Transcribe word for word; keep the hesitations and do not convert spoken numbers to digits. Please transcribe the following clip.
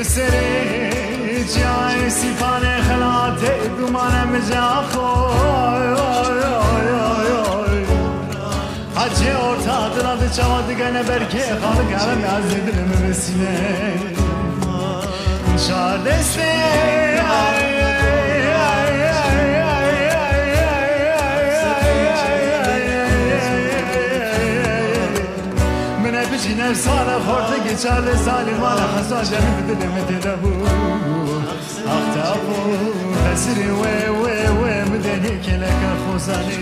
Serê çiyayê Sîpanê xelatê dumane micaxo. Hacê orta dila di çawa digene berkê xalık evem ez zêdine mi besîne. Çar destê Min e bijî nefsana xortikî çar lê salî mala hesa cemî bi dilê min têde bû. Axtabo xesirê wê wê wê min denê keleka xozanê.